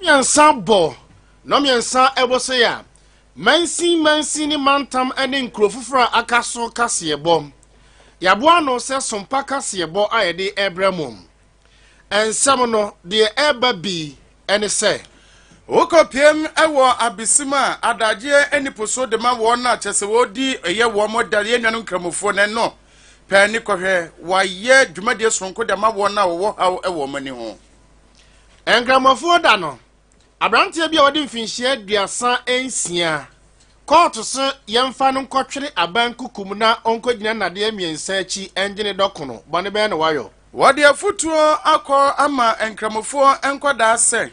Mmiɛnsa bɔ nnɔmmiɛnsa ɛbɔ sɛ a mansin mansin ne mantam ne nkuro foforɔ a aka so kaseɛbɔ. Yɛaboa ano sɛ sompa kaseɛbɔ a yɛde ɛbrɛ mo. Nsɛm no deɛ ɛreba bi ne sɛ. Wokɔpiem wɔ abesim a adagyeɛ nni po so de ma wɔn a kyɛ sɛ wɔredi ɛyɛ wɔn da yɛn nuanom nkramofoɔ no ɛno pɛɛ ne kɔhwɛ wɔayɛ dwumadie soronko de ama wɔn a wɔwɔ haw wɔ wɔn ani ho. Nkramofoɔ da no, aberanteɛ bi a ɔde mfinhyia 36, kɔɔto so yɛmfa no nkɔtwere aban kukum na ɔnkɔgyina nnadeɛ mmiɛnsa akyi ngyene dɔkono. Bɔne bɛn na wayɔ? Wɔde afotuo akɔ ama nkramofoɔ nkwadaa sɛ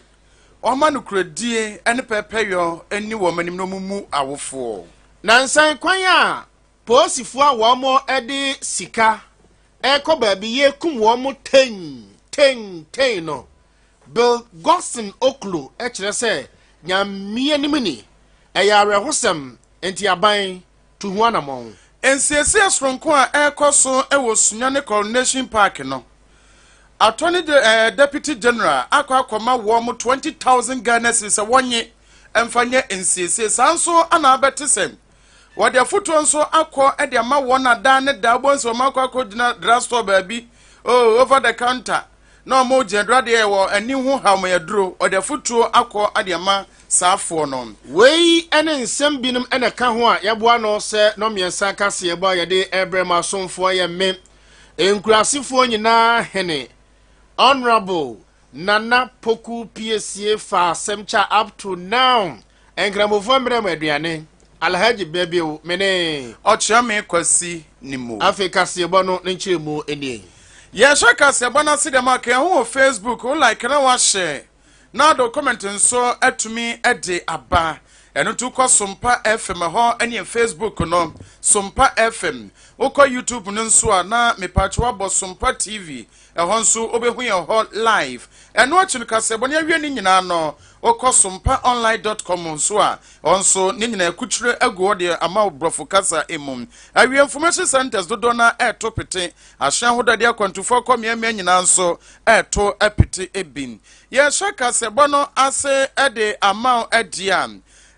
wɔmma nokorɛdie ne pɛpɛyɔ nni wɔn anim na wɔmmu awofoɔ. Nansa kwan a polisifoɔ a wɔn de sika ɛrekɔ baabi yɛkum wɔn ten ten ten no, Bill Godson Oklo kyerɛ sɛ Nyame anim ni, ɛyɛ awerɛhosɛm, nti aban tu ho anammɔn. Nsiesie soronko a ɛrekɔ so wɔ Sunyani Coronation Park no, Attorney Deputy General akɔ akɔma wɔn 20,000 Ghana cedis sɛ wɔnye mfa nyɛ nsiesie. Saa nso ana abɛte sɛ wɔde afotuo nso akɔ de ama wɔn a daa ne daa wobɛhu sɛ wɔn akɔ akɔgyina drugstore baabi, oh, over the counter na wɔn gyina duro adeɛ wɔ ani ho haw ma yɛduro. Wɔde afotuo akɔ de ama saafoɔ no. Wei ne nsɛm binom na ɛka ho a yɛaboa no sɛ nnɔmmiɛnsa kaseɛbɔ a yɛde ɛbrɛ ma asomfoɔ yɛ me nkurasefoɔ nyinaa hene Honorable Nana Poku Piesie fa asɛm kya. Up to now, nkramofoɔ mmerɛ mu aduane. Alhaji Bɛbiw mene. Ɔkyerɛme Kwasi ne mu. Afei kaseɛbɔ no ne nkyerɛmu nie. Yɛhyɛ kaseɛbɔ no ase dɛm a ka ho wɔ Facebook, wo like na wahyɛ na ado comment nso atumi de aba. Ɛno nti wokɔ Sompa FM hɔ ne Facebook no, Sompa FM. Wokɔ YouTube no nso a na mepatwe wabɔ Sompa TV, ɛhɔ nso wobɛhu yɛn hɔ live. Ɛno akyi no, kaseɛbɔ no awie ne nyinaa no, wokɔ sompaonline.com nso a, ɔno nso ne nyinaa akukyire agu hɔ deɛ ama wo borɔfo kasa mu. Awie, information centers dodoɔ no ɛɛto pete, ahyɛn ahodoɔ de akwantufoɔ kɔ mmeammea nyinaa nso ɛɛto pete bi. Yɛhyɛ kaseɛbɔ no ase de ama wo adi a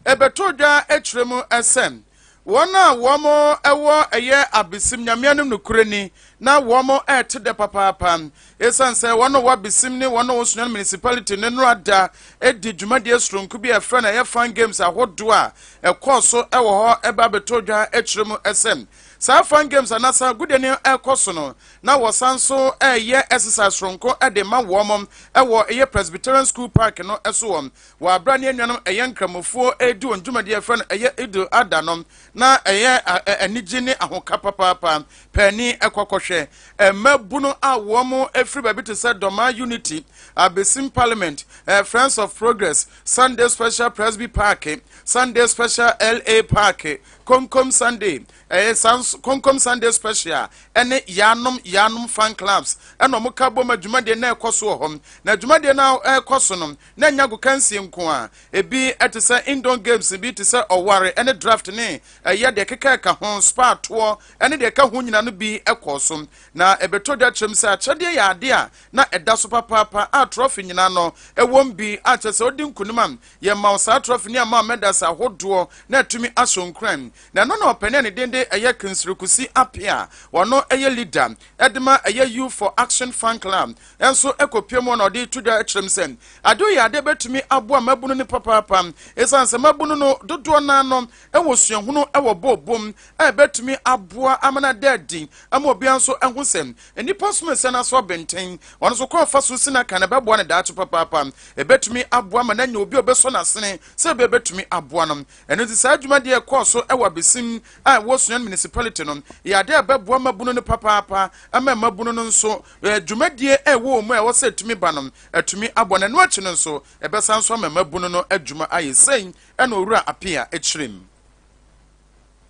ɛbɛtɔ dwa akyerɛ mu sɛ wɔn a wɔn ɛwɔ ɛyɛ Abesim Nyamea no nokorɛ ni na wɔn ɛɛte dɛ papaapa, ɛsiane sɛ wɔn a wɔ Abesim ne wɔn a wɔ Sunyani Municipality ne nnora da di dwumadie soronko bi a ɛfrɛ no ɛyɛ fun games ahodoɔ a ɛkɔɔ so ɛwɔ hɔ. Ɛba abɛtɔ dwa akyerɛ mu ɛsɛ saa fun games anasa agodie no ɛkɔ so no na wɔsan so ɛyɛ exercise soronko ɛde ma wɔn ɛwɔ ɛyɛ Presbyterian School Park no ɛso wɔn wɔ abira ne anuanom ɛyɛ nkramofoɔ ɛredi wɔn dwumadie ɛfrɛ no ɛyɛ Idil Ada no na ɛyɛ anigye ne ahoka papaapa. Paani ɛkɔkɔhwɛ mmabunu a wɔn afiri baabi te sɛ Dɔma Unity, Abesim Parliament, Friends of Progress, Sunday Special Presby Park, Sunday Special LA Park, Konkom Sunday, ɛyɛ san Konkom Sunday Special ɛne Yanom Yanom fan clubs ɛna wɔn ka bom. Adwumadie na ɛkɔ so wɔ hɔ, na dwumadie na ɛkɔ so no na nya agokansie nko a ebi ɛte sɛ indoor games bi te sɛ ɔware ɛne draft ne ɛyɛ deɛ keka ɛka ho, spa toɔ ɛne deɛ ɛka ho nyinaa no bi ɛkɔɔ so. Na ɛbɛtɔ dwa kyerɛm sɛ akyɛdeɛ yɛ adeɛ a na ɛda so papaapa a trophy nyinaa no ɛwɔ bi a kyerɛ sɛ ɔdi nkunim a yɛma wo saa trophy ne ama medals ahodoɔ na ɛtumi ahyɛ nkuran. Na ɛno na ɔpanin a ne din de ɛyɛ Kinsirikusi Apia, wɔno ɛyɛ leader ɛde ma ɛyɛ Youth for Action Fan Club, ɛnso ɛkɔpie mu na ɔde to dwa kyerɛm sɛ ade yɛ ade bɛtumi aboa mmabunu no papaapa, ɛsiane sɛ mmabunu no dodoɔ naa no ɛwɔ suahunu ɛwɔ bɔɔbom a ɛbɛtumi aboa ama no ada adi ama obiara nso ɛho sɛ nnipa som nsɛ no aso abɛnten. Ɔno nso kɔn fa so si no aka na ɛbɛboa no daakye papaapa, ɛbɛtumi aboa ma no anya obi a ɔbɛsɔ n'asene sɛ ɛbɛyɛ bɛtumi aboa no. Ɛno nti saa dwumadeɛ ɛkɔɔ so ɛwɔ Abesim a ɛwɔ Sunyani Municipality no yɛ adeɛ a ɛbɛboa mmabunu no papaapa ama mmabunu no nso dwumadie a ɛwɔ wɔn mu a ɛwɔ sɛ ɛtumi ba no atumi abɔ no. Ɛno akyi no nso ɛbɛsan so ama mmabunu no adwuma ayɛ sɛn ɛna Owura Apia akyerɛ mu.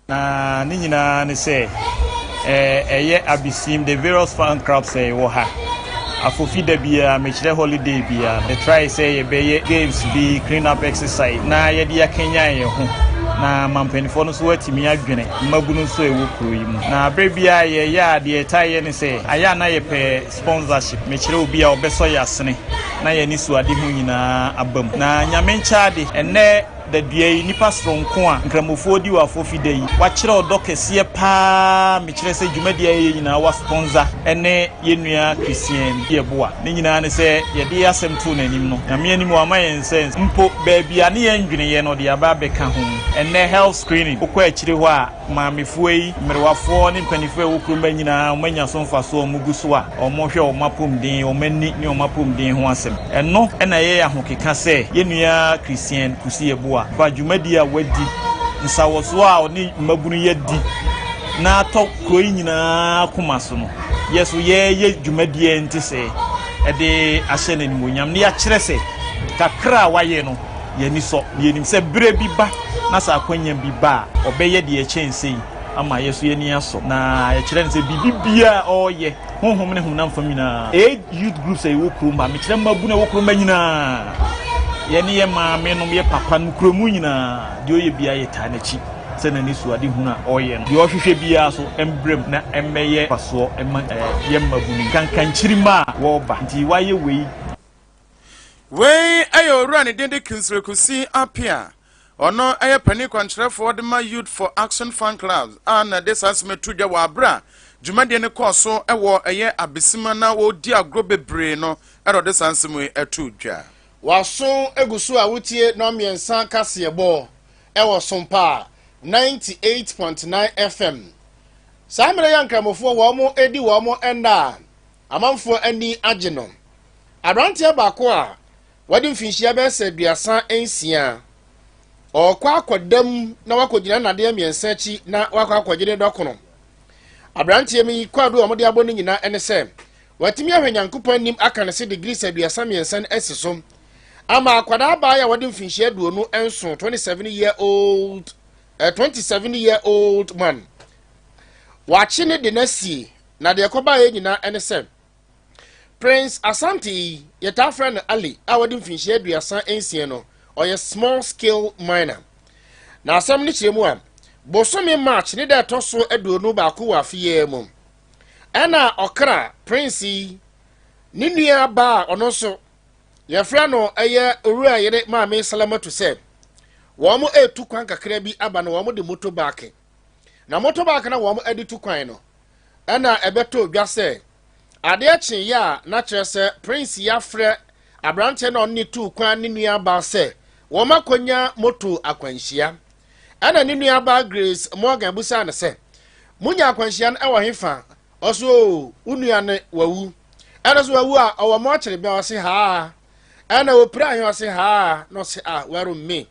Na ne nyinaa ne sɛ ɛyɛ Abesim, the various fan clubs a ɛwɔ ha. Afofi da biara, mekyerɛ holiday biara, yɛtry sɛ yɛbɛyɛ games bi, clean up exercise, na yɛde akanyan yɛn ho. Na ma mpanimfoɔ no nso atumi adwene mmabunu nso a ɛwɔ kuro yi mu. Na berɛ biara yɛyɛ a, deɛ yɛtaa yɛ ne sɛ, ayɛ a na yɛpɛ sponsorship. Mekyerɛ obi a ɔbɛsɔ yɛn asene na yɛn anisoadehu nyinaa aba mu. Na Nyame nkyɛ ade, ɛnnɛ dadua yi, nnipa soronko a Nkramofoɔ di wɔ Afofi da yi, wakyerɛ ɔdɔ kɛseɛ paa, mekyerɛ sɛ dwumadie a yɛyɛ nyinaa wa sponsor ɛne yɛn nua Christian Yeboah. Ne nyinaa ne sɛ yɛde yɛn asɛm too n'anim no, Nyame anim wama yɛn sɛ mpo baabi a ne yɛn ndweneeɛ no ɔde aba abɛka ho. Ɛnnɛ health screening, wokɔ akyire hɔ a, Maamefoɔ yi, mmerewafoɔ ne mpaninfoɔ a ɛwɔ kurom ha nyinaa, wɔn anya so mfasoɔ a wɔgu so a wɔhwɛ wɔn apɔmuden, wɔn ani ne wɔn apɔmuden ho asɛm. Ɛno na ɛyɛ yɛn ahokeka sɛ yɛn nua Christian Kusi Yeboah ba dwumadie a wadi, nsawɔsoɔ a ɔne mmabunu yi adi na atɔ kuro yi nyinaa akoma so no, yɛ so yɛreyɛ dwumadie nte sɛɛ de ahyɛ no animuonyam na yɛakyerɛ sɛ kakra a wayɛ no, Yɛn ani sɔ, na yɛnim sɛ berɛ bi ba na sɛ akwanya bi ba a, ɔbɛyɛ deɛ ɛkyɛn sei ama yɛn nso yɛn ani asɔ. Na yɛkyerɛ no sɛ biribi biara a ɔreyɛ, honhom ne honam fam nyinaa, ɛyɛ youth groups a ɛwɔ kurom ha, mekyerɛ mmabunu a ɛwɔ kurom ha nyinaa, yɛne yɛn maame nom, yɛn papa nom, kurom nyinaa, deɛ ɔyɛ biara yɛtaa n'akyi sɛ n'ani so ade hunu a ɔreyɛ no, deɛ ɔhwehwɛ biara so mbrɛ mu na ɛmmɛyɛ mfasoɔ mma yɛn mmabunu yi, kankankyirima a wɔreba nti wayɛ wei. Wei yɛ owura ne din de Kingsley Kusi Appiah. Ɔno yɛ panin kwankyerɛfoɔ de ma Youth for Action Fan Club a na ɛde saa asɛm to dwa wɔ abere a dwumadie no kɔɔ so wɔ ɛyɛ Abesima na wɔredi agorɔ bebree no ɛna ɔde saa nsɛm yi to dwa. W'aso gu so a wotie nnɔnmiɛnsa kaseɛbɔ wɔ Sompa 98.9 FM. Saa mmerɛ yi a Nkramofoɔ wɔn redi wɔn nna a amanfoɔ ani agye no, Aberanteɛ baako a wadi mfinhyia bɛyɛ sɛ 36, ɔrekɔ akɔda mu na wakɔgyina nnadeɛ mmiɛnsa akyi na wakɔ akɔgye ne dɔkono. Aberanteɛ yi kwaadu a wɔde abɔ no nyinaa ne sɛ watumi ahwɛ Nyankopɔn anim aka ne se degrees 33 no asi so ama akwadaa baa a wɔde mfinhyia 27, 27 year old, 27 year old man. Wakye ne de no asie na deɛ ɛkɔbaeɛ nyinaa ne sɛ Prince Asante yi, yɛtaa frɛ no Ali a wadi mfinhyia 36 no, ɔyɛ small scale miner. Na asɛm no kyerɛ mu a, bosome March ne da ɛtɔ so 21 wɔ afe yi mu, ɛna ɔkra Prince yi ne nua baa a ɔno nso yɛfrɛ no ɛyɛ owura yere maame Salamatu sɛ wɔn retu kwan kakra bi aba no wɔn de motorbike. Na motorbike na wɔn de tu kwan no, ɛna ɛbɛtɔ dwa sɛ adeɛ kyeeɛ a na kyerɛ sɛ Prince yi afrɛ aberanteɛ na ɔne ne tuu kwan ne nuabaa sɛ wɔn akɔnya moto akwanhyia. Ɛna ne nuabaa Grace Morgan busaa no sɛ, monya akwanhyia no ɛwɔ hefa? Ɔso oo, wo nua no wawu. Ɛna so wawu a ɔwɔ mɔkyere bɛn? Ɔse haa. Ɛna opira he? Ɔse haa. Na ɔse ah, wɛro me.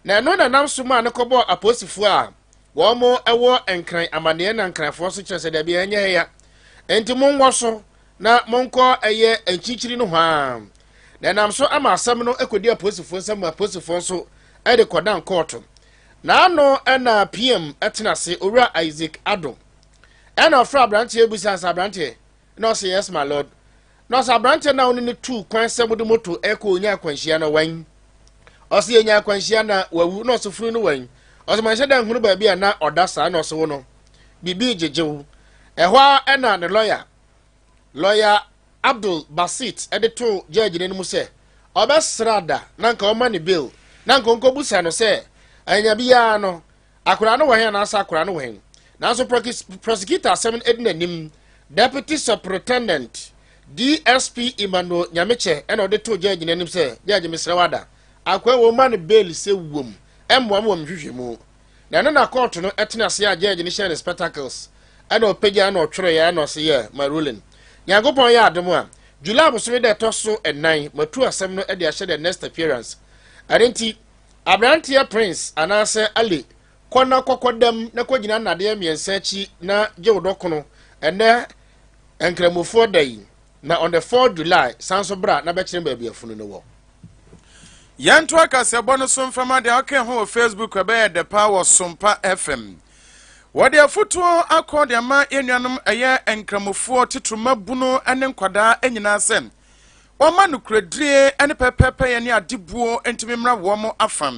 Na ɛno na nam so maa no kɔbɔɔ apolisifoɔ a wɔn wɔ Nkran amaneɛ na Nkranfoɔ nso kyerɛ sɛ dabi ɛnyɛ ha ya nti monwɔ so na monkɔ ɛyɛ nkyinkyiri no hwaa. Na ɛnam so ama asɛm no kɔdi apolisifoɔ nsam ma apolisifoɔ nso de kɔdan kɔɔto. Na ano ɛna PM tena ase Owura Isaac Addo ɛna ɔfrɛ aberanteɛ bisa sɛ aberanteɛ na ɔsɛ yes my lord na ɔsɛ aberanteɛ na ɔne ne tuu kwan sɛ mode moto ɛkɔ onya akwanhyia no wɛn. Ɔse yɛnya akwanhyia na wawu na ɔse funu no wɛn. Ɔse manhyɛ da nhunu baabi a na ɔda saa na ɔse wo no biribi gyegye wo. Ɛhɔ ara ɛna ne lɔya, lɔya Abdul Basit de too gyɛɛgye no anim sɛ ɔbɛsra da na nka ɔma ne bail na nka ɔnkɔbusa no sɛ anya biara no Akwadaa no wɔ he anaasɛ akwadaa no wɔ he? Nanso prosecutor asɛm no adi n'anim, Deputy Superintendent DSP Emmanuel Nyamekyɛ ɛna ɔde too judge no anim sɛ, Judge mesrɛ wo ada, akoa wei wɔma no bail sɛ wom, ɛmmoa me wɔ me nhwehwɛmu. Na ɛno na kɔɔto no tena ase a judge no hyɛɛ no spectacles ɛna ɔpagya ɛna ɔtwerɛeɛ ɛna ɔse yɛ my ruling. Nyankopɔn yɛ adom a, July bosome da ɛtɔ so ɛnan matu asɛm no de ahyɛ the next appearance. Ɛno nti, Aberanteɛ Prince anaasɛ Ali, kɔ na kɔkɔ dam na kɔgyina nnadeɛ mmiɛnsa akyi na gye wo dɔkono ɛnnɛ Nkramofoɔ da yi, na on the 4th July san so bra na bɛkyerɛ me baabi afunu no wɔ. Yɛnto akaseɛbɔ no so mframa deɛ ɔka ho wɔ Facebook ɛbɛyɛ dɛ paa wɔ Sompa FM. Wɔde afotuo akɔ de ama yɛn nuanom ɛyɛ Nkramofoɔ titiri mmabunu ne nkwadaa nyinaa sɛ Wɔmma nokorɛdie ne pɛpɛɛpɛyɛ ne adebuo ntumi mmra wɔn afa.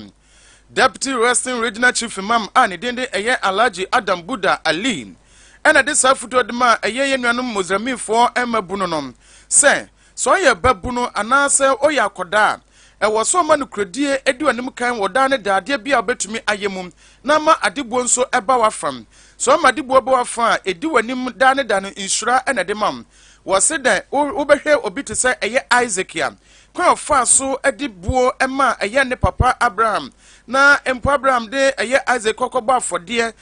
Deputy Western Regional Chief Imam a ne din de ɛyɛ Alhaji Adam Buda Ali ɛna de saa afotuo de ma ɛyɛ yɛn nuanom Muslimfoɔ mmabunu no sɛ sɛ ɔyɛ babunu anaasɛ ɔyɛ akɔdaa a, ɛwɔ sɛ ɔma nokorɛdie di w'anim kan wɔ daa ne daa adeɛ bi a wobɛtumi ayɛ mu na ama adebuo nso ba w'afa. Sɛ ɔma adebuo ba w'afa a, ɛdi w'anim daa ne daa no nhyira na ɛde ma wo. Wɔse dɛ wobɛhwɛ obi te sɛ ɛyɛ Isaac a, kwan a ɔfaa so de buo maa ɛyɛ ne papa Abraham, na mpo Abraham de ɛyɛ Isaac kɔkɔbɔ afɔdeɛ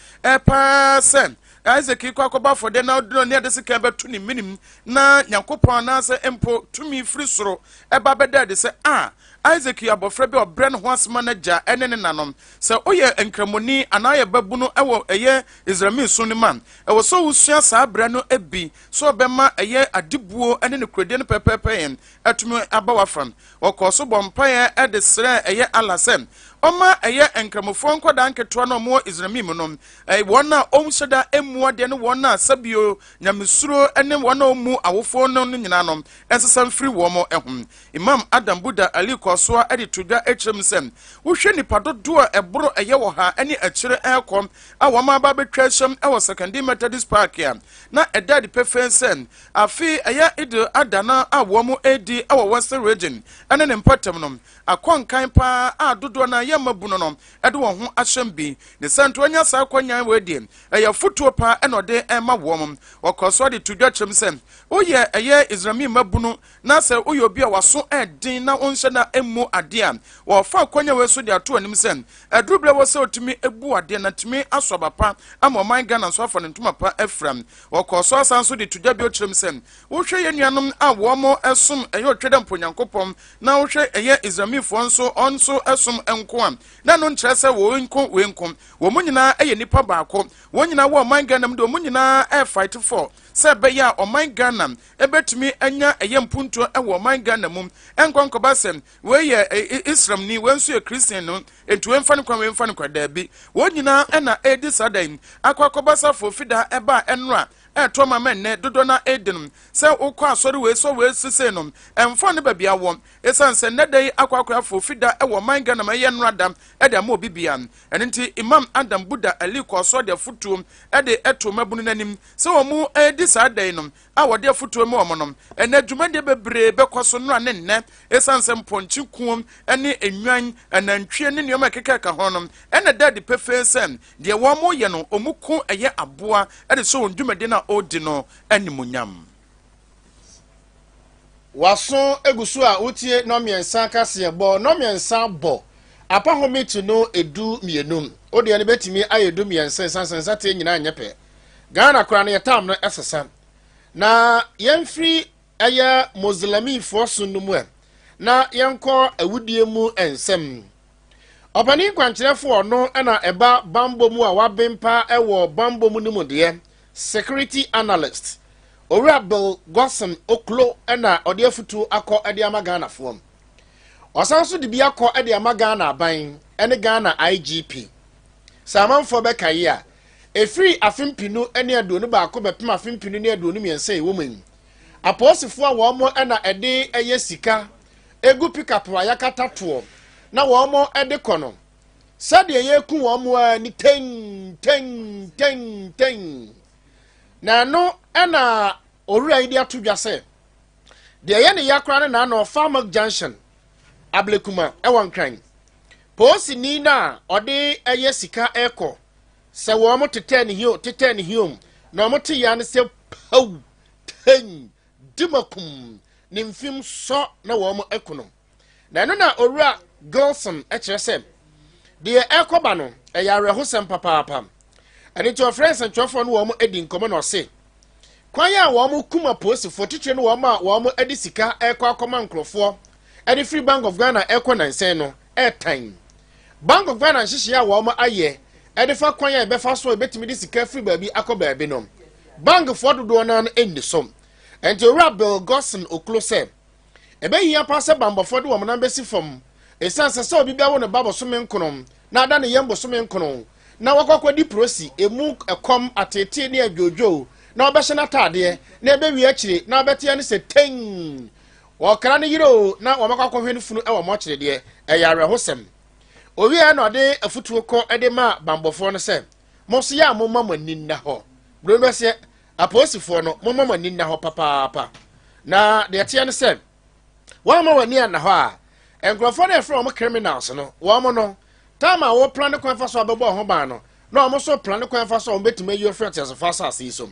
paa sɛ Isaac kɔ akɔbɔ afɔdeɛ na ɔde ne ade sekan bɛto ne menem na Nyankopɔn anaasɛ mpo tumi firi soro ɛba bɛda adi sɛ a Isaac yɛ abɔfra bi a ɔbrɛ ne ho ase ma n'agya ne ne nanom. Sɛ woyɛ nkramoni anaa yɛ babunu wɔ ɛyɛ Israelni som no mu a, ɛwɔ sɛ wosua saa brɛ no bi sɛ ɔbɛma ɛyɛ adebuo ne nokorɛdie no pɛpɛɛpɛ yɛn atumi aba w'afa. Wɔkɔɔ so bɔ mpaeɛ de srɛɛ ɛyɛ Allah sɛ ɔma ɛyɛ nkramofoɔ nkwadaa nketewa no a wɔwɔ Israelni mu no, wɔn a wɔnhyɛ da mmu adeɛ ne wɔn a sɛbio nyamesuro ne wɔn a wɔmmu awofoɔ no no nyinaa no nsesa mfiri wɔn ho. Imam Adam Buda Ali kɔɔ so ara de to dwa kyerɛ mu sɛ, wohwɛ nnipa dodoɔ a ɛboro ɛyɛ ɔha ne akyire rekɔ a wɔn aba abɛtwa ahyɛm wɔ Sekondi Methodist Park a, na ɛda adi pefee sɛ afe ɛyɛ Eid al-Adha no a wɔn redi wɔ Western Region ne ne mpɔtam no akɔ nkan paa a dodoɔ no ara yɛ mmabunu no de wɔn ho ahyɛm bi. Ne sɛ nti wanya saa akwannya wei deɛ, ɛyɛ afotuo paa na ɔde rema wɔn. Ɔkɔɔ so de to dwa kyerɛ mu sɛ, woyɛ ɛyɛ Isrami mmabunu na sɛ woyɛ obi a w'aso yɛ den na wonhyɛ da mmu adeɛ a, wɔfa akwannya wei so de ato w'anim sɛ aduru berɛ wɔ sɛ wotumi bu adeɛ na tumi aso aba pa ama ɔman Ghana nso afa ne ntoma pa afira. Wɔkɔɔ so asan nso de to dwa bio kyerɛ mu sɛ wohwɛ yɛn nuanom a wɔn som ɛyɛ ɔtwe dɛ mpo Nyankopɔn na wohwɛ ɛyɛ Isramifoɔ nso wɔn nso som nko a, na ɛno nkyerɛ sɛ wei nko wei nko. Wɔn nyinaa yɛ nnipa baako. Wɔn nyinaa wɔ ɔman Ghana mu de wɔn nyinaa ɛrefight for sɛ ɛbɛyɛ a ɔman Ghana ɛbɛtumi anya ɛyɛ mpuntuo wɔ ɔman Ghana mu. Ɛnkɔ nkɔba sɛ wei yɛ Islamni, wei nso yɛ Christian no, nti wei mfa no kwan, wei mfa no kwan. Daabi. Wɔn nyinaa ɛna ɛredi saa da yi. Akɔ akɔba sɛ afofida ɛba a ɛnora ɛɛtɔ ma mɛ nnɛ dodoɔ no ara ɛredi no sɛ wokɔ asɔre wei sɔ wei sesei no ɛmfa ne baabi awɔ. Ɛsiane sɛ nnɛ da yi akɔ akɔyɛ afofida wɔ ɔman Ghana ma ɛyɛ nnora da de ama obi bia. Ɛno nti Imam Adam Buda Ali kɔɔ so de afotuo de too mmabunu no anim sɛ wɔn redi saa da yi no a wɔde afotuo ma wɔn no. Ɛnnɛ dwumadie bebree bɛkɔ so nnora ne nnɛ ɛsiane sɛ mpɔnkye kuo ne nnwan, anantwie ne nneɛma ɛkeka ho no ɛna ɛda adi pefee sɛ deɛ wɔn reyɛ no wɔn ko ɛyɛ aboa de hyɛ wɔn dwumadie no a wɔredi no animuonyam. W'aso gu so a wotie nnɔmmiɛnsa kaseɛbɔ, nnɔmmiɛnsa bɔ apahome ti no 12. Wo deɛ no bɛtumi ayɛ 13 ɛsiane sɛ nsateɛ nyinaa nyɛ pɛ. Ghana koraa no yɛ tam no sesa. Na yɛmfiri ɛyɛ Moslemifoɔ som no mu ɛ, na yɛnkɔ awudie mu nsɛm. Ɔpanin kwankyerɛfoɔ ɔno na ɛba bambɔ mu a waben paa ɛwɔ bambɔ mu no mu deɛ, security analyst, Owura Bill Godson Oklo na ɔde afutuo akɔ de ama Ghanafoɔ. Ɔsan nso de bi akɔ de ama Ghana aban ne Ghana IGP. Sɛ amanfoɔ bɛkae a, ɛfiri afe 2021 bɛpem afe 2023 a ɛwɔ mu yi, apolisifoɔ a wɔn na ɛde ɛyɛ sika egu pickup a yɛakata toɔ na wɔn de kɔ no, sɛdeɛ yɛku wɔn ara ni tɛn tɛn tɛn tɛn. Na ɛno na owura yi de ato dwa sɛ deɛ ɛyɛ ne ya koraa ne naano Farmok Junction Ablekuma ɛwɔ Nkran. Polisini no a ɔde ɛyɛ sika ɛkɔ sɛ wɔn tetɛ ne hio tetɛ ne hiom na wɔn te ya no sɛ pow tɛn dimakum ne mfim sɔ na wɔn ɛkono. Na ɛno na Owura Gilson kyerɛ sɛ deɛ ɛrekɔba no, ɛyɛ awerɛhosɛm papaapa. Ɛno nti ɔfrɛ nsɛntwerɛfoɔ no wɔn adi nkɔmmɔ na ɔse kwan a wɔn kum apolisifoɔ titire no wɔn a wɔn de sika ɛrekɔ akɔma nkurɔfoɔ ɛde firi Bank of Ghana ɛrekɔ nansɛn no ɛretan. Bank of Ghana nhyehyɛeɛ a wɔn ayɛ ɛde fa kwan a ɛbɛfa so a ɛbɛtumi de sika firi baabi akɔ baabi no, bankfoɔ dodoɔ no ara nni so. Ɛnti Owura Bill Godson Oklo sɛ Ɛbɛhia paa sɛ bammɔfoɔ de wɔn nan bɛsi fam ɛsiane sɛ sɛ obi bɛwo ne ba bosome nkono na ada ne yam bosome nkono na wakɔ akɔdi prosi, ɛmu ɛkɔm, ateetee ne adwoodwoo na ɔbɛhyɛ n'ataadeɛ na ɛbɛwie akyire na ɔbɛteɛ ne sɛ teng wɔkra ne yere o na wɔbɛkɔ akɔhwɛ ne funu wɔ mɔkyere deɛ, ɛyɛ awerɛhosɛm. Owieɛ na ɔde afutuo kɔ de maa banbɔfoɔ no sɛ, Mo nso yɛ a momma mo ani nna hɔ. Bere no bɛseɛ, apolisifoɔ no, momma mo ani nna hɔ papaapa. Na deɛ ɛteɛ ne sɛ, wɔamma wɔn ani anna hɔ a, nkurɔfoɔ no a yɛfrɛ wɔn criminals no, wɔn no, time a wɔplan kwan fa so a bɛbɔ ho ban no, na wɔn nso plan kwan fa so a wɔbɛtumi ayi afiri ateasefoɔ asase yi so.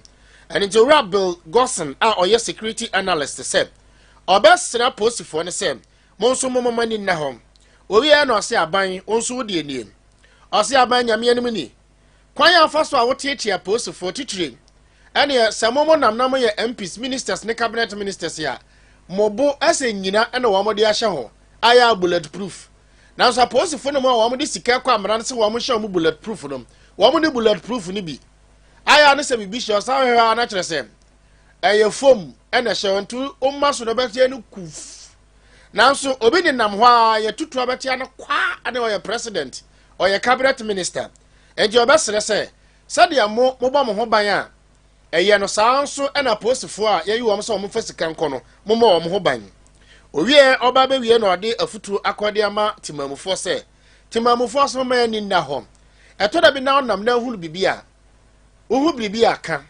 Ɛno nti Owura Bill Gosson a ɔyɛ security analyst sɛ, ɔbɛsrɛ apolisifoɔ no sɛ, mo nso momma mo ani nna hɔ. Owieɛ na ɔse aban, wo nso wo deɛ nie. Ɔse aban Nyame anim ni. Kwan a wofa so a woteatea apolisifoɔ titire ɛneɛ sɛ mo mo nam na moyɛ MPs, ministers ne cabinet ministers a, mo bo ɛsɛ nnyina ɛna wɔn de ahyɛ hɔ ayɛ a bullet proof. Nanso apolisifoɔ no mu a wɔn de sika kɔ amena no sɛ wɔn hyɛ wɔn bullet proof no, wɔn ne bullet proof no bi. Ayɛ a ne sɛ biribi hyɛ ɔsan hwehwɛ a na kyerɛ sɛ ɛyɛ foam ɛna ɛhyɛ hɔ nti woma so no bɛteɛ no kuf. Nanso obi nenam hɔ a yɛtutu abɛtea no kwa ne ɔyɛ president, ɔyɛ cabinet minister. Enti ɔbɛsrɛ sɛ sɛdeɛ mo mobɔ mo ho ban a ɛyɛ no saa nso na apolisifoɔ a yɛyi wɔn sɛ wɔmfa sika nkɔ no mommɔ wɔn ho ban. Owie ɔba bɛwie na ɔde afutuo akɔde ama temamufoɔ sɛ temamufoɔ so momma ani nna hɔ. Ɛtɔ da bi na ɔnam na ahunu biribi a wohu biribi a ka,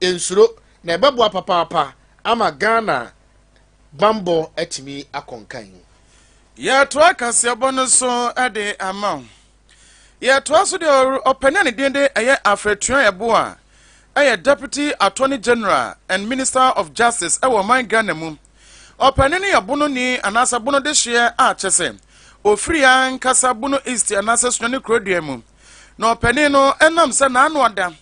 nsuro na ɛbɛboa papaapa ama Ghana bammɔ atumi akɔ nkan. Yɛtoa kaseɛbɔ no so de ama wo. Yɛtoa so deɛ ɔpanin a ne din de ɛyɛ Alfred Tuah-Yeboah a ɛyɛ Deputy Attorney General and Minister of Justice ɛwɔ ɔman Ghana mu. Ɔpanin no yɛ Bononi anaasɛ Bono dehyeɛ a kyɛ sɛ ofiri ankasa Bono East anaasɛ Sunyani kurodua mu. Na ɔpanin no ɛnam sɛ n'ano ada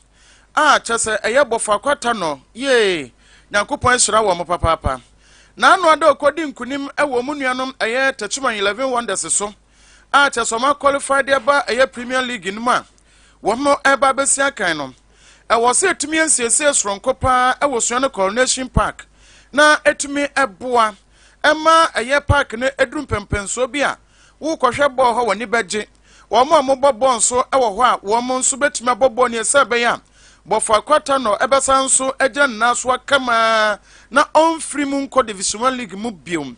a kyɛ sɛ ɛyɛ bɔfo akwata no yee Nyankopɔn ahyira wɔn papaapa. N'ano ada ɔkɔdi nkunim ɛwɔ wɔn nuanom ɛyɛ Techiman Eleven Wonders so a kyɛ sɛ wɔn akɔlifai de aba ɛyɛ Premier League no mu a wɔn ɛreba abɛsi akan no. Ɛwɔ sɛ ɛtumi nsiesie soronko paa ɛwɔ Sunyani Coronation Park na ɛtumi ɛboa ɛma ɛyɛ park no ɛduru mpɛmpɛnsoɔ bi a wokɔhwɛ bɔɔl hɔ w'ani bɛgye. Wɔn a wɔbɔ bɔɔl nso wɔ hɔ a wɔn nso bɛtumi abɔ bɔɔl no sɛ ɛbɛyɛ a Bɔfo Akwata no ɛbɛsan nso agyina ne nan so aka na ɔmfiri mu nkɔ Division One League mu bio.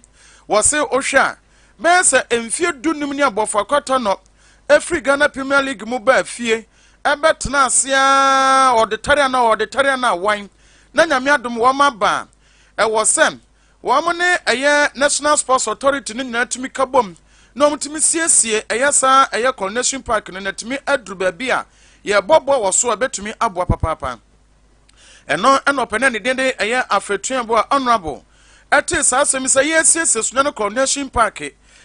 Wɔse wohwɛ a bɛyɛ sɛ mfie 15 ni a Bɔfo Akwata no ɛfiri Ghana Premier League mu baa fie ɛbɛtena ase a ɔde tare ana ɔde tare ana awan na Nyame adom wɔn aba a ɛwɔ sɛ wɔn ne ɛyɛ National Sports Authority no nyinaa tumi ka bom na wɔn tumi siesie ɛyɛ saa ɛyɛ Coronation Park no na tumi aduru baabi a yɛbɔ bɔɔl wɔ so a ɛbɛtumi aboa papaapa. Ɛno ɛna ɔpɛni a ne din de ɛyɛ Afetuabo a Honourable ɛte saa asɛm sɛ yɛsiesie Sunyani Coronation Park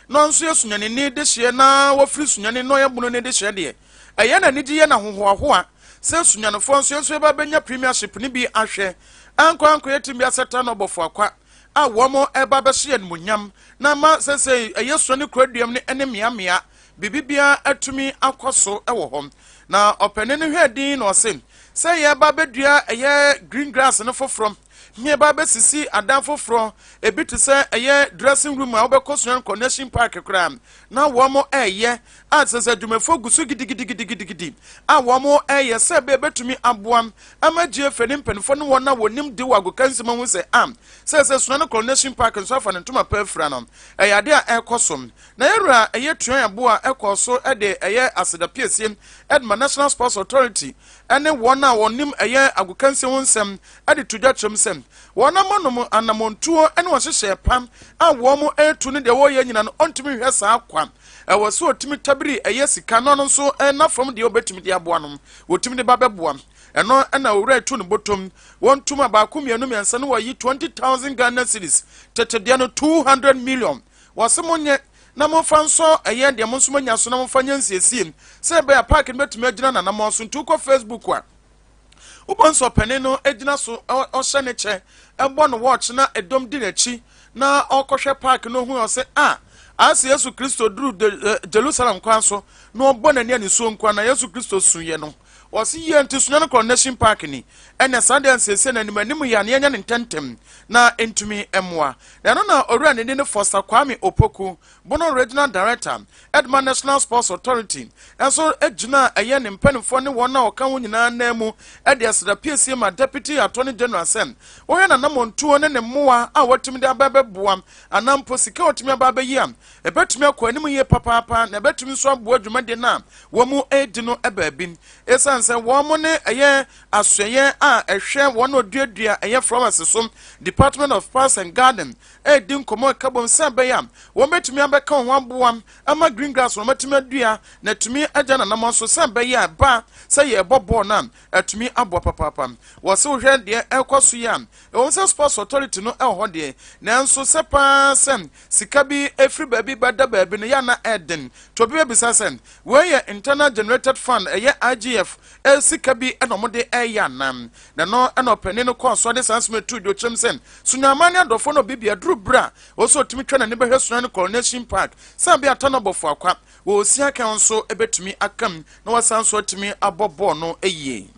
na ɔnso yɛ Sunyani ni de hyeɛ na wɔfiri Sunyani na ɔyɛ Bono ni de hyeɛ deɛ ɛyɛ na anigye yɛ na ahohoahoa sɛ Sunyanifoɔ nso yɛnso yɛba bɛnya premiership no bi ahwɛ ankɔ ankɔ yɛ tim bi asɛta na ɔbɔfo akwa a wɔn ɛba bɛhyɛ animuonyam na ma sɛsɛ ɛyɛ Sunyani kuraduam ne ɛne mmeammea biribi biara atumi akɔ so wɔ hɔ. Na ɔpanin no hwɛ din na ɔse sɛ yɛba bɛdua ɛyɛ green grass no foforɔ ne yɛba bɛsisi adan foforɔ ebi te sɛ ɛyɛ dressing room a wobɛkɔ Sunyani Coronation Park koraa na wɔn ɛyɛ a sɛ sɛ adwumafoɔ gu so gidigidigidigidi a wɔn ɛyɛ sɛ ɛbɛyɛ bɛtumi aboa ama GFA ne mpanimfoɔ ne wɔn a wɔnim de wɔ agokansi mu ho sɛ a sɛ sɛ Sunyani Coronation Park nso afa ne ntoma pa afira no ɛyɛ ade a ɛrekɔ so. Na yɛwura a ɛyɛ tua ɛbo a ɛkɔɔ so de ɛyɛ aseda piesie de ma National Sports Authority ne wɔn a wɔnim ɛyɛ agokansie ho nsɛm de to dwa kyerɛm sɛ wɔn amanom anammɔntuo ne wɔn nhyehyɛɛ pa a wɔn retu ne deɛ wɔreyɛ nyina no ɔntumi nhwɛ saa kwa. Ɛwɔ sɛ ɔtumi tabiri ɛyɛ sika na ɔno nso na fam deɛ ɔbɛtumi de aboa no wɔtumi de ba bɛboa. Ɛno na owura tu ne bɔtɔm wɔn tum a baako mmienu mmiɛnsa no wɔyi 20,000 Ghana cedis tete deɛ no 200 million. Wɔse monyɛ na momfa nsɔ ɛyɛ deɛ mo nso moanya so na momfa nyɛ nsiesie sɛ ɛbɛyɛ a park no bɛtumi agyina n'anammɔn so. Nti wokɔ Facebook a, wobɔ nso ɔpanin no gyina so ɔhyɛ ne kyɛ ɛbɔ no watch na ɛdɔm di n'akyi na ɔkɔhwɛ park no hu ɔse a ase Yesu Kristo duru Jerusalem kwan so na ɔbɔ n'ani anisuo nkoa na Yesu Kristo suiɛ no. Wɔse yie nti Sunyani Coronation Park ni ɛnɛ saa deɛ nsiesie no anim anim yɛ a na yɛnyɛ no ntɛntɛm na ɛntumi mmoa. Na ɛno na owura ne din ne Foster Kwame Opoku, Bono Regional Director ɛdema National Sports Authority nso gyinaa ɛyɛ ne mpanimfoɔ ne wɔn a wɔka ho nyinaa nan mu de aseda piesie ma Deputy Attorney General sɛ wɔhwɛ n'anammɔntuo ne ne mmoa a watumi de aba bɛboa anaa mpo sika a watumi aba abɛyi a ɛbɛtumi akɔ anim yie papaapa na ɛbɛtumi nso aboa dwumadie no a wɔn redi no baabi. Ɛsiane sɛ wɔn ne ɛyɛ asoɛeɛ a ɛhwɛ wɔn a wɔduadua ɛyɛ flowers so, Department of Parks and Garden, redi nkɔmmɔ ɛka bom sɛ ɛbɛyɛ a wɔbɛtumi abɛka wɔn ho aboa ama green grass wɔn atumi adua na atumi agya nanamɔ so sɛ ɛbɛyɛ a ɛba sɛ yɛrebɔ bɔɔl no a atumi aboa papaapa. Wɔ sɛ wohwɛ deɛ ɛrekɔ so yi a, ɛwɔ sɛ Sports Authority no ɛwɔ hɔ deɛ, nanso sɛ paa sɛ sika bi ɛfiri baabi bɛda baabi no yɛ na ɛden. To obi bɛbisa sɛ wei yɛ internal generated fund, ɛyɛ IGF sika bi ɛna wɔde ɛreyɛ anaa? Na ɛno ɛna ɔpanin no kɔɔ so de saa nsɛm etu dwa kyerɛm sɛ Sunyaman ne adɔfoɔ no obi bi aduru berɛ a ɔsɛ ɔtumi twa n'ani bɛhwɛ Sunyani Coronation Park sɛ bea Tanɔbɔfo akwa wɔ osi akan nso ɛbɛtumi akam na wasan nso atumi abɔ bɔɔl no yie.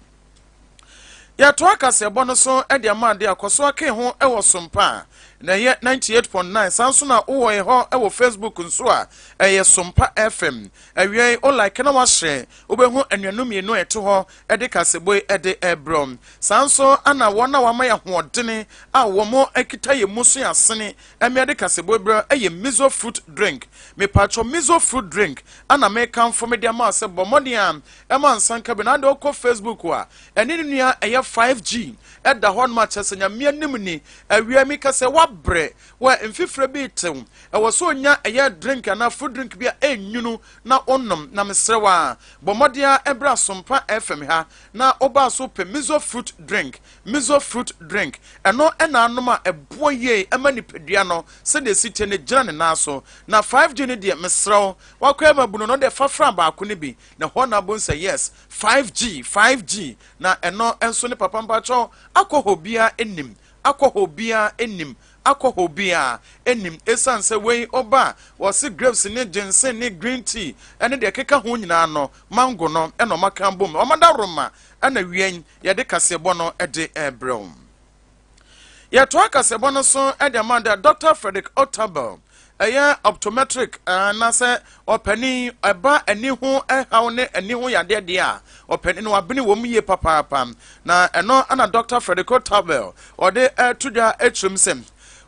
Yɛtoa kaseɛbɔ no so de ama ade akɔ so ake ho wɔ Sompa a na ɛyɛ 98.9 saa nso na wowɔ yɛ hɔ wɔ Facebook nso a ɛyɛ Sompa FM. Awiei wo like na wahyɛ wobɛhu anuanom mmienu a ɛte hɔ de kaseɛbɔ yi de rebrɛ. Saa nso na wɔn a wɔama yɛ ahoɔdene a wɔn kita yɛ mu so yɛ asene mmea de kaseɛbɔ yi brɛ yɛ Mizo fruit drink. Mepatwɔ Mizo fruit drink ana mekamfo mede ama sɛ bɔ mmɔden a ɛma nsanka bi na ade wokɔ Facebook a ɛne ne nua ɛyɛ 5G ɛda hɔ nom akyerɛ sɛ Nyame anim ni. Awia mi ka sɛ wabrɛ wɔ mfifire bi tew ɛwɔ sɛ onya ɛyɛ drink anaa fruit drink bi a ɛnwunu na onom. Na mesrɛ wa bɔ mmɔden a ɛbrɛ Asompa FM ha na ɔbaa so pɛ Mizo fruit drink. Mizo fruit drink ɛno ɛna anom a ɛboɔ yie ɛma nipadua no sɛdeɛ esi tie no gyina ne nan so. Na 5G no deɛ mesrɛ wo wakɔ ɛma bunu no deɛ fafra baako no bi na hɔ na abom sɛ yes 5G 5G na ɛno nso ne papa mpakyɛw akɔ hɔ biara anim akɔ hɔ biara anim akɔ hɔ biara anim esiane sɛ wei ɔba a wɔse grapes ne ginseng ne green tea ɛne deɛ ɛkeka ho nyinaa no mango no ɛna ɔma kan bom ɔma da roma ɛna wien yɛde kaseɛbɔ no ɛde ɛbrɛ wo. Yɛtoa kaseɛbɔ no so ɛde ama da Dr. Frederick Otabel ɛyɛ optometric anaasɛ ɔpanin ɛba ani ho ɛhaw ne ani ho yadeɛ deɛ a ɔpanin no wabene wɔm yie papaapa. Na ɛno ana Dr. Frederick Otabel ɔde ɛto dwa akyerɛm sɛ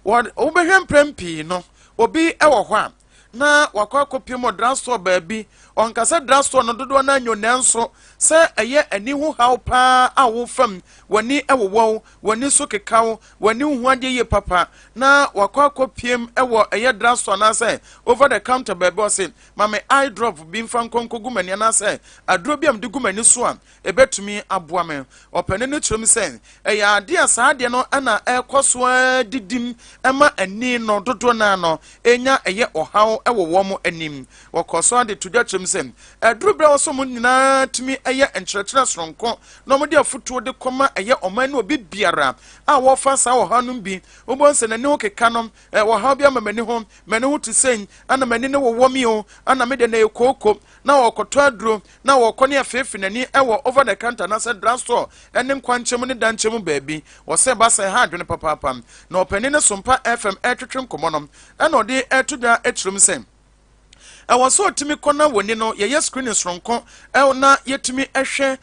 wobɛhwɛ mprɛm pii no obi ɛwɔ hɔ a na wakɔ akɔpie mu drugstore baabi ɔnkasa drugstore no dodoɔ no anyo, nanso sɛ ɛyɛ ani ho haw paa a wofam w'ani ɛwowɔw w'ani so kekaw w'ani ho adeɛ yie papa na wakɔ akɔpiem ɛwɔ ɛyɛ drugstore anaasɛ over the counter baabi ɔse maame eye drop bi mfa nkɔnkɔ gu m'ani anaasɛ aduro bi a mede gu m'ani so a ɛbɛtumi aboa me. Ɔpanin no kyerɛ mu sɛ ɛyɛ adeɛ a saa adeɛ no ɛna ɛrekɔ so didim ɛma ani no dodoɔ naa no ɛnya ɛyɛ ɔhaw ɛwɔ wɔn anim. Wɔkɔ so ade to dwa kyerɛ mu sɛ ɛduru berɛ a wɔsɔ mu nyinaa tumi ɛyɛ nkyerɛkyerɛ soronko na wɔde afotuo de kɔma ɛyɛ ɔman no obi biara a wɔfa saa ɔhaw no bi wobɔ nsɛ n'ani ho keka no ɔhaw bi ama m'ani ho m'ani ho te sɛn ana m'ani ne wɔwɔ mi o ana me de na ɛyɛ kooko na wɔkɔtɔ aduro na wɔkɔ ne afeefe n'ani ɛwɔ over the counter anaasɛ drugstore ɛne nkwankyɛn ne dankyɛn mu baabi wɔsɛ ba sɛ ha adwene papaapa. Na ɔpanin ne Sompa FM ɛretwetwe nkɔmmɔ no ɛna ɔde ɛto dwa akyerɛm sɛ ɛwɔ sɛ ɔtumi kɔ na wɔni no yɛyɛ screening soronko na yɛtumi ɛhwɛ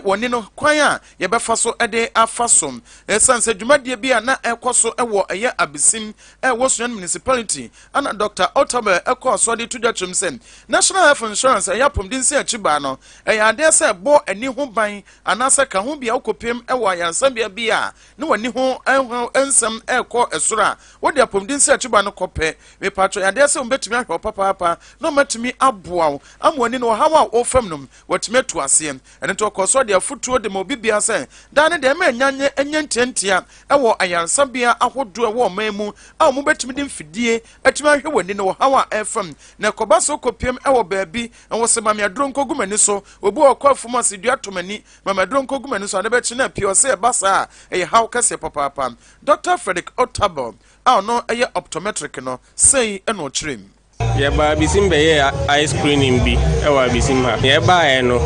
wɔni no kwan a yɛbɛfa so ɛde afa so. Ɛsiane sɛ dwumadie bi a na ɛkɔ so ɛwɔ ɛyɛ Abesim ɛwɔ Sunyani Municipality ana Dr. Otabel ɛkɔɔ so de to dwa kyerɛm sɛ National Health Insurance ɛyɛ apɔmuden sɛ akyi baa no ɛyɛ adeɛ sɛ ɛbɔ ani ho ban anaasɛ ka ho bia wokɔpiem ɛwɔ ayaresabea bi a ne w'ani ho nsɛm ɛrekɔ ɛsoro a wode apɔmuden sɛ akyi baa no kɔpɛ mepatwɔ yadeɛ sɛ wɔbɛtumi ahwɛ wo papaapa na wɔmatumi aboa wo ama w'ani no ɔhaw a wɔfam no wɔatumi atu aseɛ. Ɛno nti ɔkɔ so de afotuo de ma obi bia sɛ daa ne deɛ ɛma ɛnya nyɛ ntiantia ɛwɔ ayaresabea ahodoɔ ɛwɔ ɔman mu a wɔn bɛtumi de mfidie atumi ahwɛ w'ani no ɔhaw a ɛfam na ɛkɔba so kɔpiem ɛwɔ baabi ɛwɔ sɛ mame aduro nkɔgu m'ani so. Obi wɔ ɔkɔ afum ase dua to m'ani mame aduro nkɔgu m'ani so ade bɛkye na pii ɔsɛ ɛba saa a ɛyɛ haw kɛseɛ papaapa. Dr. Frederick Otabel a ɔno ɛyɛ optometric no sɛi ɛna ɔkyerɛ mu. Yɛbaa Abesim bɛyɛɛ eye screening bi wɔ Abesim ha. Yɛbaeɛ no,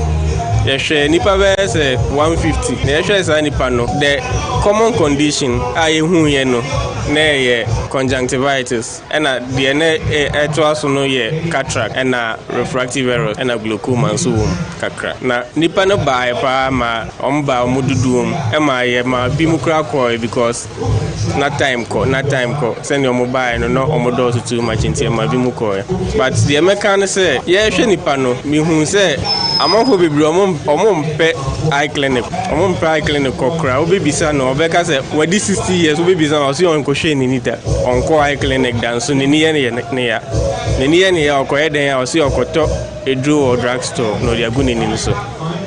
Yɛhwɛɛ nnipa bɛyɛ sɛ 150 na yɛhwɛɛ saa nnipa no, the common condition a yɛhuiɛ no na ɛyɛ conjunctivitis, ɛna deɛ na ɛtoa so no yɛ cataract, ɛna refractive errors, ɛna glaucoma nso wɔ mu kakra. Na nnipa no baeɛ paa ma wɔn baa wɔn dodoɔ mu, ɛma yɛmaa bi mu koraa kɔɔe because na time kɔ na time kɔ sɛnea wɔn baeɛ no na wɔn dɔɔso too much nti ɛma bi mu kɔɛ but deɛ mɛka ne sɛ yɛrehwɛ nipa no mehu sɛ amanfoɔ bebree wɔn wɔn mpɛ eye clinic wɔn mpɛ eye clinic kɔ koraa wobɛbisa no ɔbɛka sɛ wadi 60 years wobɛbisa no ɔse ɔnkɔhwɛ n'ani da ɔnkɔ eye clinic da nso n'ani yɛ ne ya n'ani yɛ ne ya ɔkɔyɛ dɛn a ɔse ɔkɔtɔ Eduro wɔ drug store na ɔde agu n'ani no so.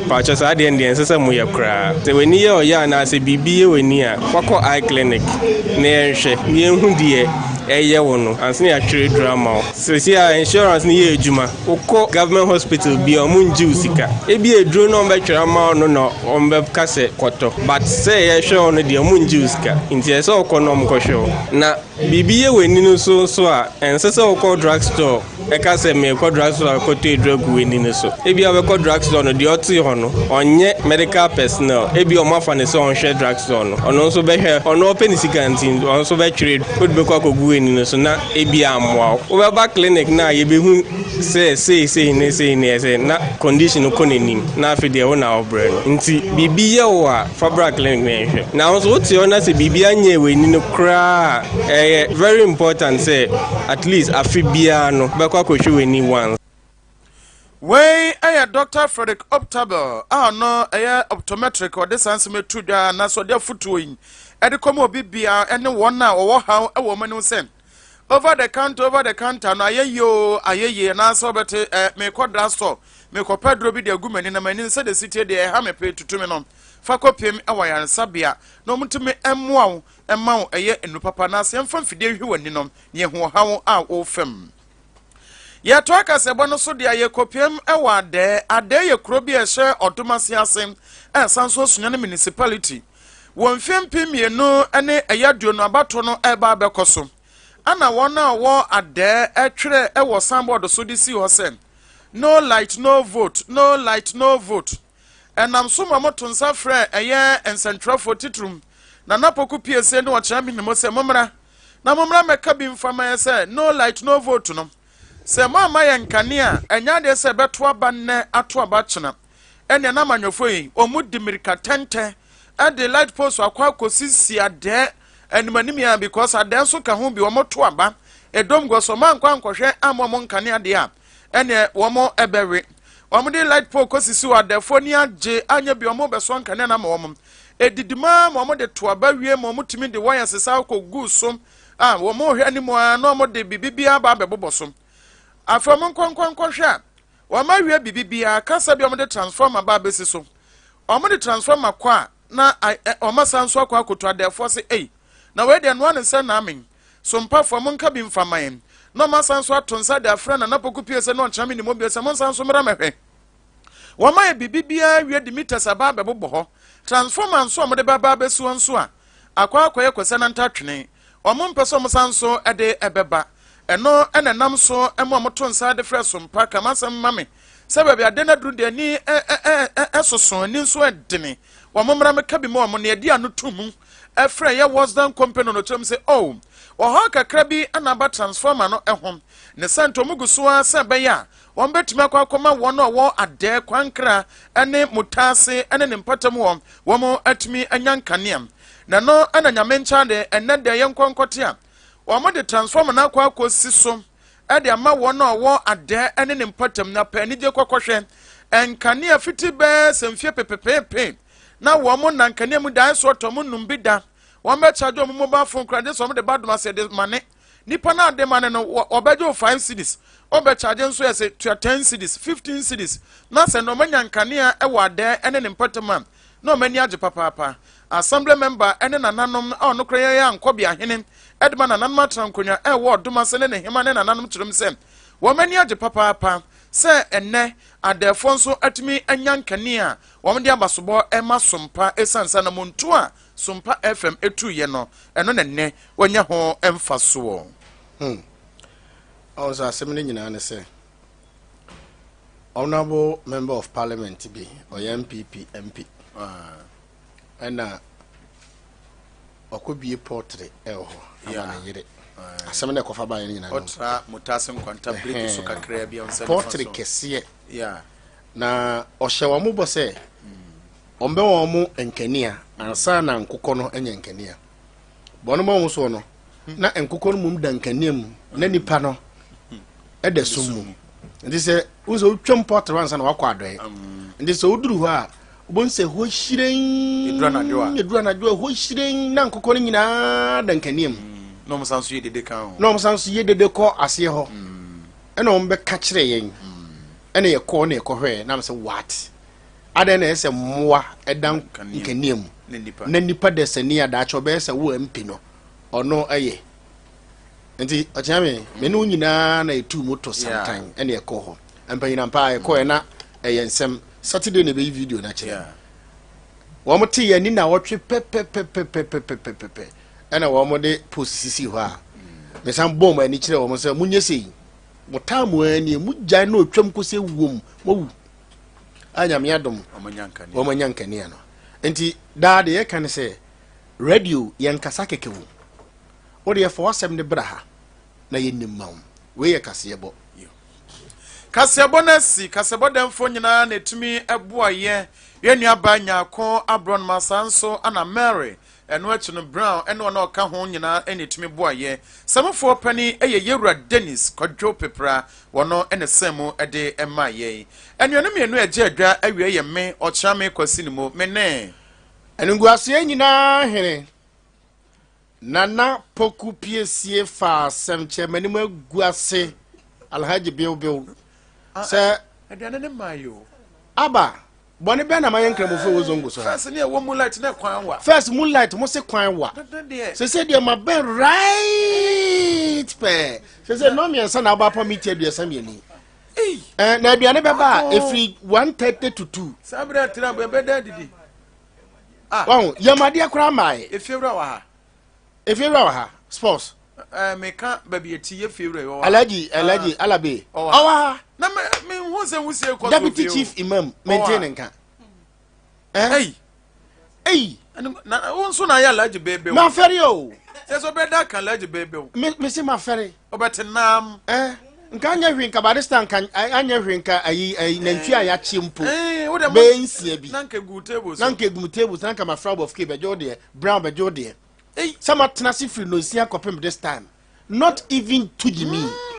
Pakyɛ saa adeɛ no deɛ ɛnsɛ sɛ moyɛ koraa. Sɛ w'ani yɛ ɔya anaa sɛ biribi yɛ w'ani a, wakɔ eye clinic na yɛnhwɛ na yɛnhu deɛ ɛyɛ wo no ansa na yɛatwerɛ aduro ama wo. Seesei a insurance no yɛ adwuma, wokɔ government hospital bi a wɔn ngye wo sika. Ebia aduro no a wɔbɛtwerɛ ama wo no na wɔbɛka sɛ kɔtɔ but sɛ yɛhwɛ wo no deɛ wɔn ngye wo sika. Nti ɛsɛ sɛ wokɔ na wɔkɔhwɛ wo. Na biribi yɛ w'ani no so nso a, ɛnsɛ sɛ wokɔ drug store Ɛka sɛ, Merekɔ drugstore akɔtɔ aduru agu w'ani no so. Ebia wobɛkɔ drugstore no, deɛ ɔte hɔ no, ɔnyɛ medical personnel. Ebia wɔafa no sɛ ɔnhwɛ drugstore no. Ɔno nso bɛhwɛ, ɔno ɔpɛ ne sika nti, ɔno nso bɛtwerɛ aduru. Wode bɛkɔ akɔgu w'ani no so na ebia ammoa wo. Wobɛba clinic no a, yɛbɛhu sɛ sei sei ne sei ne ɛsɛ na condition no kɔ n'anim na afei deɛ wo na wobrɛ no. Nti biribi yɛ wo a, fa bra clinic na yɛnhwɛ. Na wo nso wote hɔ na sɛ biribi anyɛ w'ani no koraa a, ɛyɛ very important sɛ at least afe biara no wobɛkɔ akɔhwɛ w'ani once. Wei yɛ Dɔkta Frederick Optabel a ɔno ɛyɛ optometric ɔde saa nsɛm etu dwa anaasɛ ɔde afotuo yi ɛde kɔma obi bia ɛne wɔn a wɔwɔ haw ɛwɔ wɔn anim sɛ over the counter over the counter no ayɛ yie o ayɛ yie anaasɛ ɔbɛte ɛ mekɔ drugstore mekɔpɛ aduro bi de agu m'ani na m'ani sɛdeɛ si tie deɛ ɛha me pee tutu me no fa kɔpiem ɛwɔ ayaresabea na wɔntumi mmoa wo mma wo ɛyɛ nnuru papa anaasɛ yɛmfa mfidie nhwɛ w'ani no na yɛhu ɔhaw a wofa mu. Yɛtoa kasɛbɔ no so deɛ yɛkɔpiam wɔ Adɛɛ. Adɛɛ yɛ kuro bi a ɛhyɛ Ɔdomase ase a ɛsan so Sunyani Municipality. Wɔ mfeɛ 2020 abatoɔ no ɛreba abɛkɔ so, ɛna wɔn a wɔwɔ Adɛɛ twerɛ wɔ signboard so de sii hɔ sɛ, No light, no vote, no light, no vote. Ɛnam so ma wɔto nsa frɛ ɛyɛ nsɛntwerɛfoɔ titiriw Nana Poku Piesie ne Ɔkyea Menimo sɛ mommra na mommra mmɛka bi mfa ma yɛ sɛ no light no vote no. Sɛ moamma yɛn nkanea a, ɛnyɛ adeɛ sɛ ɛbɛto aba nnɛ ato aba kyena. Ɛnneɛ na amanyɔfoɔ yi, wɔn di mmirika tɛntɛ de light post akɔ akɔsisi adɛɛ anim anim yi ara because adɛɛ nso ka ho bi wɔn to aba ɛdɔm gu so wɔn ankɔ ankɔhwɛ amma wɔn nkanea deɛ a ɛneɛ wɔn ɛbɛwe. Wɔn de light pole kɔsisi hɔ adɛɛfoɔ ani agye anyɛ bi wɔn bɛsɔ nkanea no ama wɔn. Ɛdidi mu ara ma wɔn de to aba wie ma wɔn tumi de wires saa kɔ gu so a wɔn rehwɛ anim ara na wɔn de biribi biara ba abɛbobɔ so. Afei wɔn nkɔ nkɔ nkɔhwɛ a wɔn awie biribi biara kasa bi wɔn de transformer ba abɛsi so. Wɔn de transformer kɔ a na wɔn asan nso akɔ akɔtu adɛɛfoɔ se ei na wei deɛ noa ne sɛ na amen. Sompafoɔ, monka bi mfa mma yɛn. Na wɔasan nso ato nsa de afrɛ Nana Poku Pie sɛ ne ɔnkyena me nim bio sɛ monsan nso mmra mmɛhwɛ. Wɔayɛ biribi biara awie de meters aba abɛbobɔ hɔ. Transformer nso a wɔde bɛba abɛsi hɔ nso a, akɔ akɔyɛ Kwasi Ananta twene. Wɔmpɛ sɛ wɔsan nso de ɛbɛba. Ɛno na ɛnam so ma wɔto nsa de frɛ Sompa, ka m'asɛm ma me sɛ baabi ade no aduru deɛ ani soso, ani nso ɛdene. Wɔn mmra mmɛka bi ma wɔn na yɛde ano to mu. Ɛfrɛ yɛ Wasdan Company no kyerɛ mu sɛ, Oh, ɔhaw kakra bi na aba transformer no ho. Ne sɛ nti wɔn gu so ara sɛ ɛbɛyɛ a wɔbɛtumi akɔ akɔma wɔn a wɔwɔ Adɛɛ, Kwankra ne Mutaase ne ne mpɔtam hɔ wɔn atumi anya nkanea. Na ɛno na Nyame nkyɛn de, ɛnnɛ deɛ yɛnkɔ nkɔte a wɔde transformer no akɔ akɔsi so de ama wɔn a wɔwɔ Adɛɛ ne ne mpɔtam na pɛ anigye kɔkɔhwɛ nkanea fiti bɛɛ sɛ mfie pepepepe na wɔn na nkanea mu dae so ɔtɔ mo num bi da wɔn bɛ charge wɔn mobile phone kora de sɛ wɔn de ba dom ase de ma ne nipa na de ma ne no wɔbɛgye wo five cedis wɔbɛ charge nso yɛ sɛ tua ten cedis fifteen cedis na sɛ na wɔn anya nkanea ɛwɔ adɛɛ ɛne ne mpɔtam a na wɔn ani agye papaapa assembly member ɛne nananom a ɔno kora yɛyɛ ankɔbi ahene ɛde ma nananom atena nkonnwa ɛwɔ ɔdom ase ne ne hema ne nananom kyerɛm sɛ wɔn ani agye papaapa sɛ ɛnɛ adɛɛfoɔ nso atumi anya nkanea a Wɔde abasobɔ rema Sompa esiane sɛ anamontuo a Sompa FM tuiɛ no, ɛno na nnɛ wɔanya ho mfasoɔ. Hmm. Ɔho sɛ asɛm no nyinaa ne sɛ, Honourable member of parliament bi, ɔyɛ NPP MP, ɛna ɔkɔbie poultry ɛwɔ hɔ ama ne yere. Asɛm na ɛkɔfa baeɛ no nyinaa no. Ɔtra Mutase Nkwanta break so kakraa bi a ɔnsa nifa Poultry so. kɛseɛ. Na ɔhyɛ wɔn bɔ sɛ wɔn bɛ wɔn nkanea ansa na nkokɔ no anya nkanea. Bɔn mo ahosuo no na nkokɔ no mum da nkanea mu na nipa no ɛda sum mu. Nti sɛ wosɛ wotwam poultry ansa na wakɔ adɔe. Nti sɛ woduru hɔ a, wobɛhu sɛ hɔ hyerɛn. Ɛduru anadwo a. Ɛduru anadwo a, hɔ hyerɛn na nkokɔ no nyinaa da nkanea mu. Na ɔmo san so yɛ dede ka ho. Na wɔn san so yɛ dede kɔ aseɛ hɔ. Ɛna wɔn bɛka kyerɛ yɛn. Ɛna yɛkɔɔ na yɛkɔhwɛɛ na sɛ what? Adɛn na ɛsɛ mmoa ɛda nkanea mu Ne nipa. Na nipa da sani adaakye ɔbɛyɛ sɛ wo MP no ɔno ɛyɛ. Nti ɔkyerɛ me ne wo nyinaa na yɛtuu moto santan ɛna yɛkɔɔ hɔ. Mpanyinampa a yɛkɔɛ na ɛyɛ nsɛm. Saturday na ɛbɛyi video no akyerɛ. Wɔn te yɛn ani na wɔtwe pɛpɛpɛpɛpɛpɛpɛ ɛna wɔn de post sisi hɔ a mesan bɔɔ mo ani kyerɛ wɔn sɛ monyɛ sei, mo taa mo ani mo gyae na otwam kɔsɛ wuom mowu a, Nyame adom Ɔmo nya nkanea. Wɔn anya nkanea no. Nti daa deɛ yɛka ne sɛ radio yɛnkasa kɛkɛ wo, wode yɛfa w'asɛm de bra ha na yɛnim ma wo. Wei yɛ kaseɛbɔ. Kaseɛbɔ no asi kaseɛbɔ dɛmfoɔ nyinaa na ɛtumi ɛboa yɛ yɛn nuabaa Nyaako Aborɔnoma, saa nso ana Mary, ɛno akyi no Brown ɛne ɔna ɔka ho nyinaa ɛna ɛtumi boa yɛ. Sɛmofoɔ pani ɛyɛ Yɛwura Dennis Kwadwo Pepra, wɔno ɛna sɛn mu ɛde ɛma yɛn. Anuanom mmienu a ɛgye adwa awie yɛ me ɔkyea me Kwasi ne mu me ne Animguaseɛ nyinaa hene Nana Poku Piesie fa asɛm kyɛ m'anim agu ase, Alhaji Bewbew sɛ aduane ne maa yi o. Aba bɔne bɛn na mayɛ Nkramofo wɔ Zongo so ha? First ne ɛwɔ moonlight ne kwan wa. First moonlight mo se kwan wa. Dada deɛ. Sese deɛ ma bɛn right pɛɛ. Sese 3:30 na aba pa mi ti 32. Ei. Ɛɛ, na aduane bɛba a efiri 1:30 to 2. Saa berɛ atena bɛ bɛda adidi. Ah. Wɔn yɛmadeɛ koraa maa yɛ. Efiewura wɔ ha. Efiewura wɔ ha, sports. Ɛɛ, meka baabi eti yɛ fiewura yi wɔ ha. Alhaji Alabe. Ɔwɔ ɔwɔ ha. Na me me hu sɛ wusie kɔ so. Deputy fie o. Chief imam maintain ha. nka. Ɛɛ. Ei. Ei. Na wo nso na ayɛ Alhaji beebew. Ma fɛre o. Sɛ ɔbɛda ka Alhaji beebew. Me se ma fɛre. Ɔbɛte nam. Ɛɛ, nka anyɛ hwee nka barista nka anyɛ hwee nka ayi nantwi a yɛakye mpo. Ɛɛ, wo de bɛyɛ 6 bi. Na nka gu table so. Na nka egu table so na nka ma fra bɔf ke bɛgye wo deɛ, Brown bɛgye wo deɛ. Ei. Sɛ ma tena se firi 6:00 kɔpem this time, not even tugyimi.